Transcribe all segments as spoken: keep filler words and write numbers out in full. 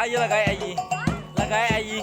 Ayo lah gaek ayi. Lah gaek ayi.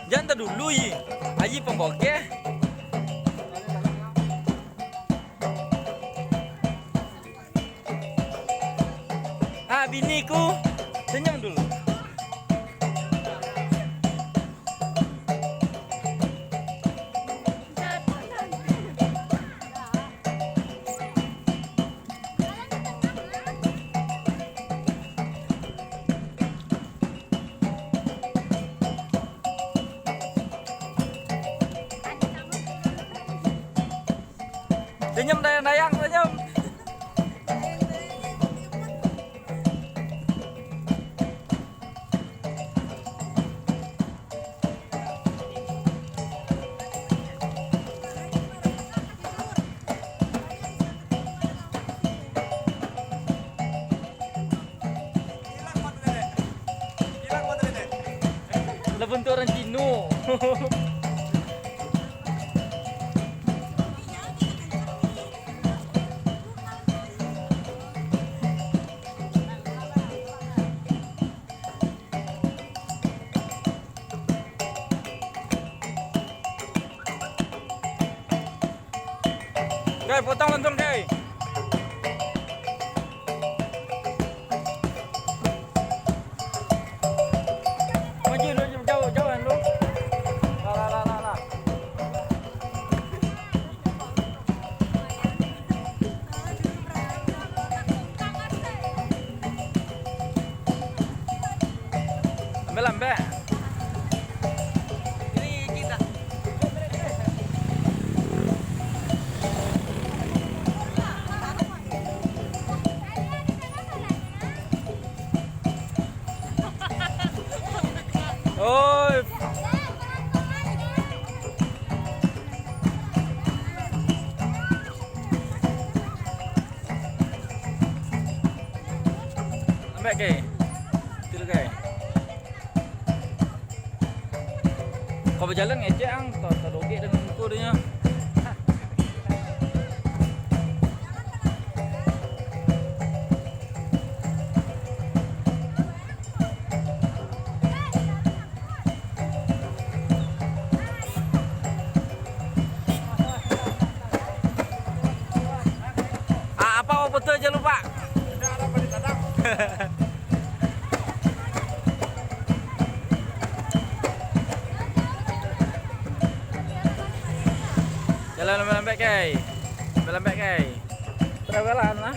Jan tadulu, Yi. Ayi pambogeh. Ah, bini ku, senyum dulu. Senyum dayang-dayang, senyum. Lah bantuak urang Cino. Oke, potong langsung, oke. Maju lu, jauh, jauh lu. Lah, lah, lah, lah, lah. Lambek-lambek. Oi. Lambek, Kei. Betul, Kei. Kau bajalan ngecek ang, ta-, tadogek dengan muko dia. Ah, apa foto aja lupa? Jalan lambek-lambek, Kai. Lambek-lambek, Kai. Travelan lah.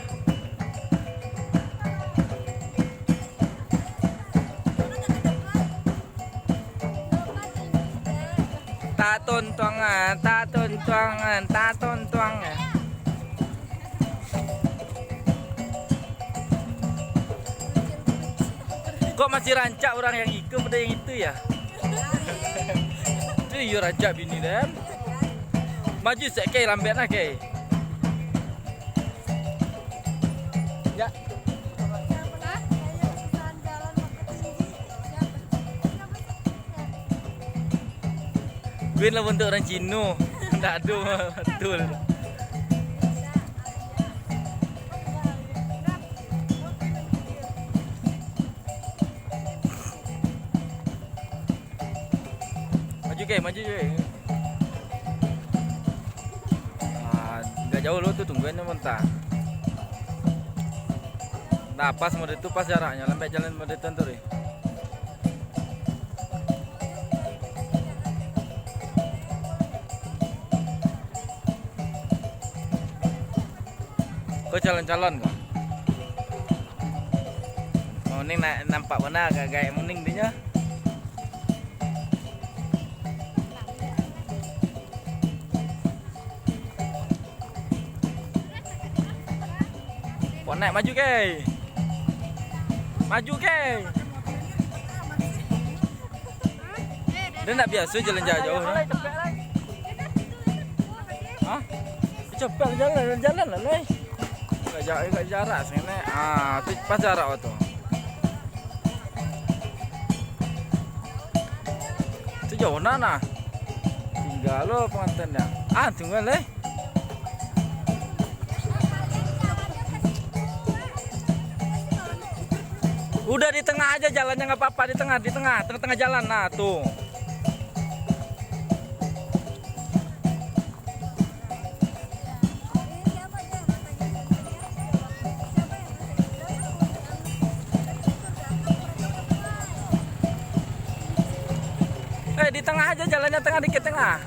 Tatontuang, ah, tatontuang, ah, tatontuang, ah. Kok masih rancak urang yang iko pado yang itu, ya? Tu iyo rancak bini den. Maju sek, Kei, lambek nah, Kei. Ya. Gue lah bantuak urang Cino. Ndak ado, batul. Maju, Kei, maju, Kei. Ah, agak jauh lo tu, tungguan nyo mentah. Nah, pas mode tu, pas jaraknyo, lambek jalan mode tu, Anturi. Ko calon-calon ko. Muning na-, nampak bana agak-agak muning dinyo. Ponak maju, Kei. Maju, Kei. Dia ndak biaso jalan jauh-jauh, nah. Hah? Capek jalan, jalan lah, Lai. Agak ja-, agak jarak sini. Ah, tu pas jarak tu. Tu jauh nah, nah. Tingga lo pangantennyo. Ah, tunggu, Lai. Udah di tengah aja jalannya, nggak apa-apa, di tengah, di tengah, tengah-tengah jalan, nah, tuh. Eh, di tengah aja jalannya, tengah, dikit tengah.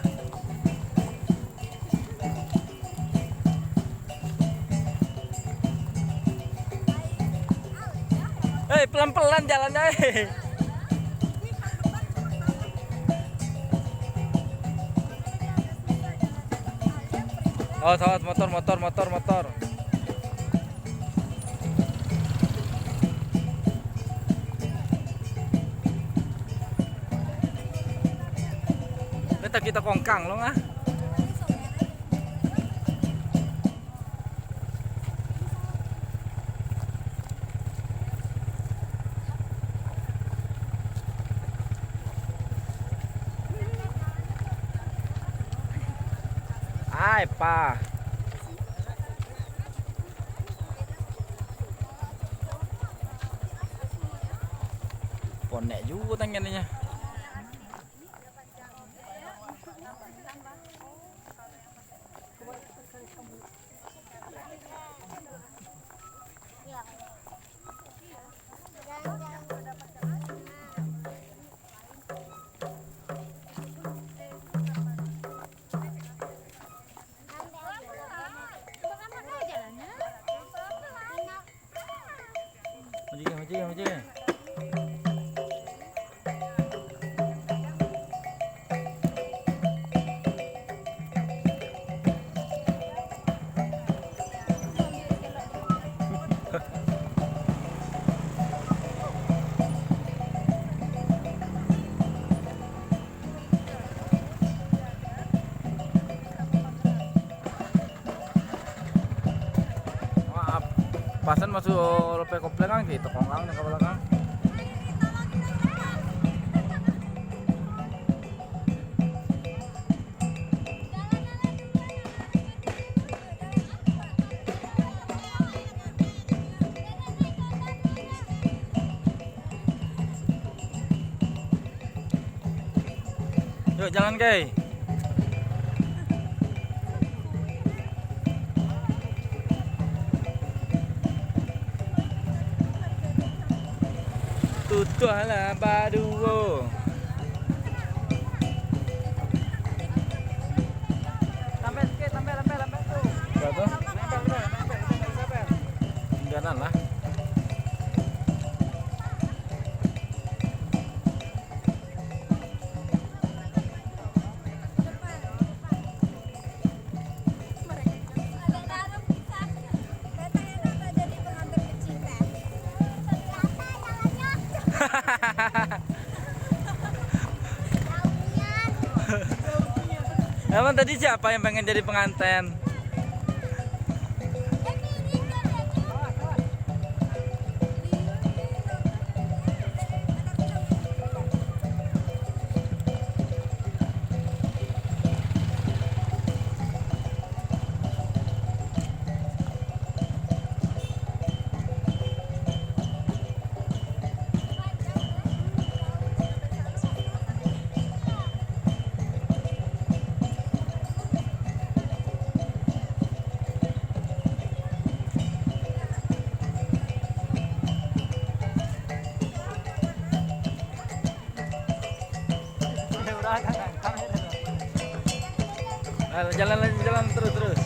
Hei, pelan-pelan jalannya, hei. Oh, sawat, motor, motor, motor, motor. Ini tak kita kongkang lo, ah. Ai, pa. Ponek juo tangan inyo. Maju, maju, maju. Wah, pasan masuk lope kopleng kan, gitu, kongkang di balakang. Yuk, jalan, Kai. Tutuah lah baduo. Tambah sikit, tambah, tambah, tambah tu. Berapa? Tambah, tambah, tambah, tambah, tambah. Tinggalan lah. Emang tadi siapa yang pengen jadi pengantin? Ayo, jalan lagi, jalan terus, terus.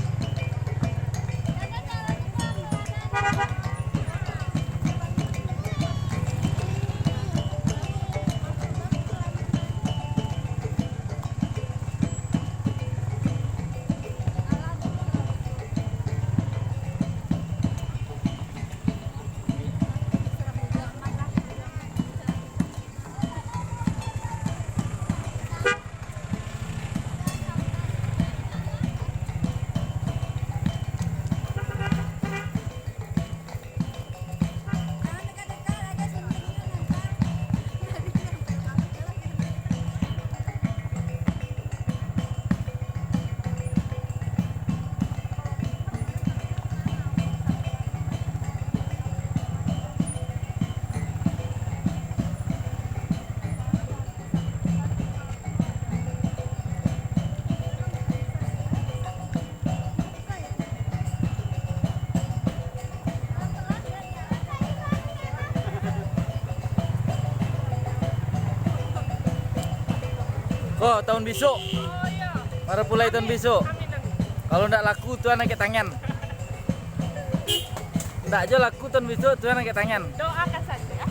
Oh, tahun bisuak. Marapulai tahun bisuak. Kalau ndak laku, Tuan angkek tangan. Ndak jo laku tahun bisuak, Tuan angkek tangan. Doakan saja.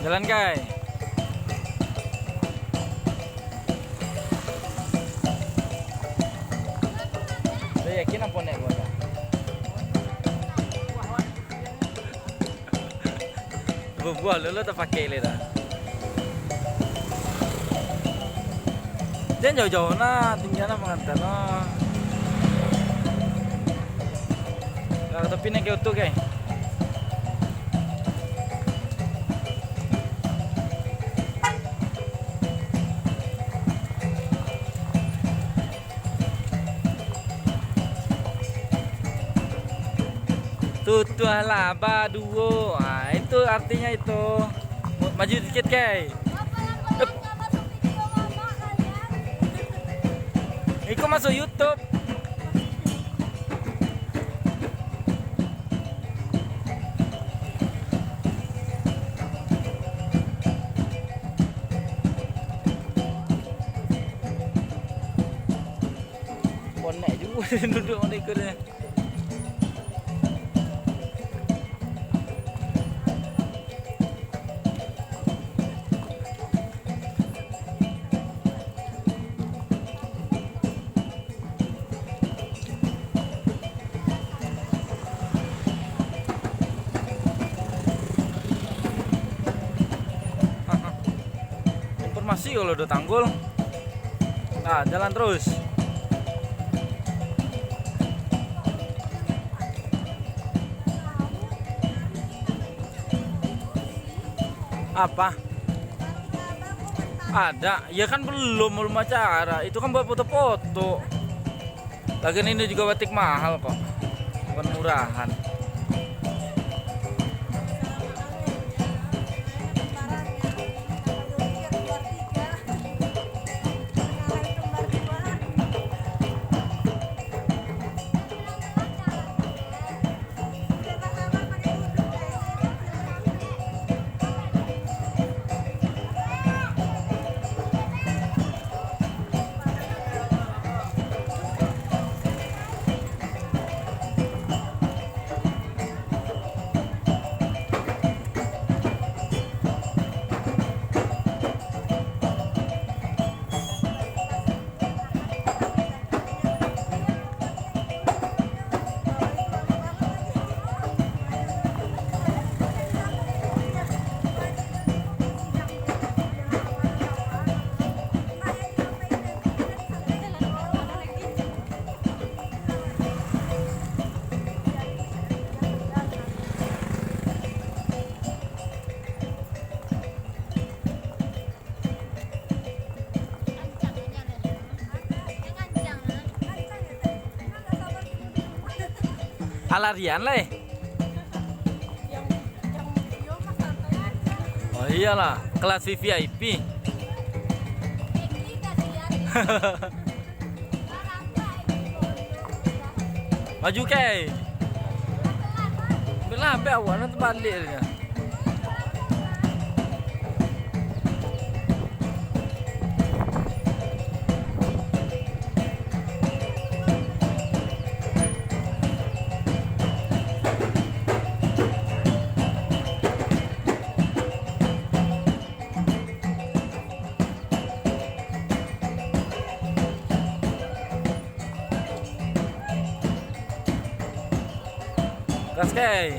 Jalan, Kai. Saya yakin apa nak gua dah. Bubuah lo, lo tapakai le dah. Jan jauah-jauah nah, tingga nah pangantan nah. Lah, tapi naik ke oto, Kai. Tutuahlah baduo. Ah, itu artinya itu. Mu-, maju dikit, Kai. Iko masuk YouTube. Konek juo duduak mano iko deh. Informasi kalau udah tanggul. Nah, jalan terus. Apa? Ada. Ya kan belum, belum acara. Itu kan buat foto-foto. Lagian ini juga batik mahal kok. Bukan murahan. Alarian lah eh. Oh iyalah, kelas V V I P. Maju, Kai. Lambat awak, nak terbalik dia. Gas, Kai.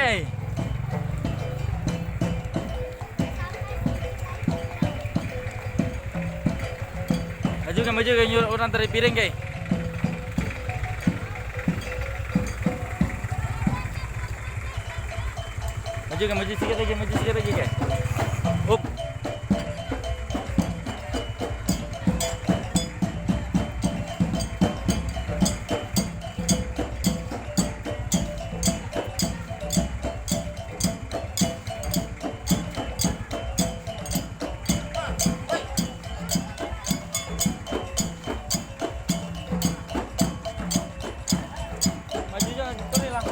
Hei. Maju ka, maju ka, nyuruak urang tarik piring, kai. Maju ka, maju sikit lagi, maju sikit lagi, kai. Up. Maju jo, turun lah.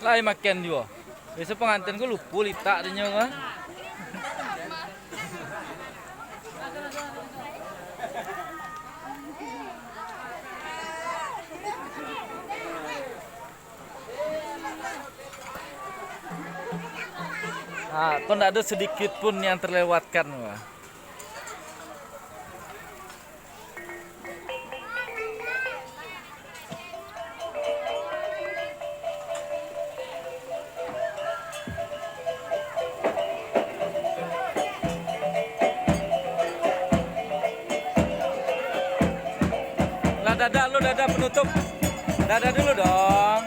Lai makan juo. Biaso pangantin ko lupo litak dinyo ko. Ah, ko ndak ado sedikit pun yang terlewatkan, wah. Dadah lu, dadah penutup. Dadah dulu dong.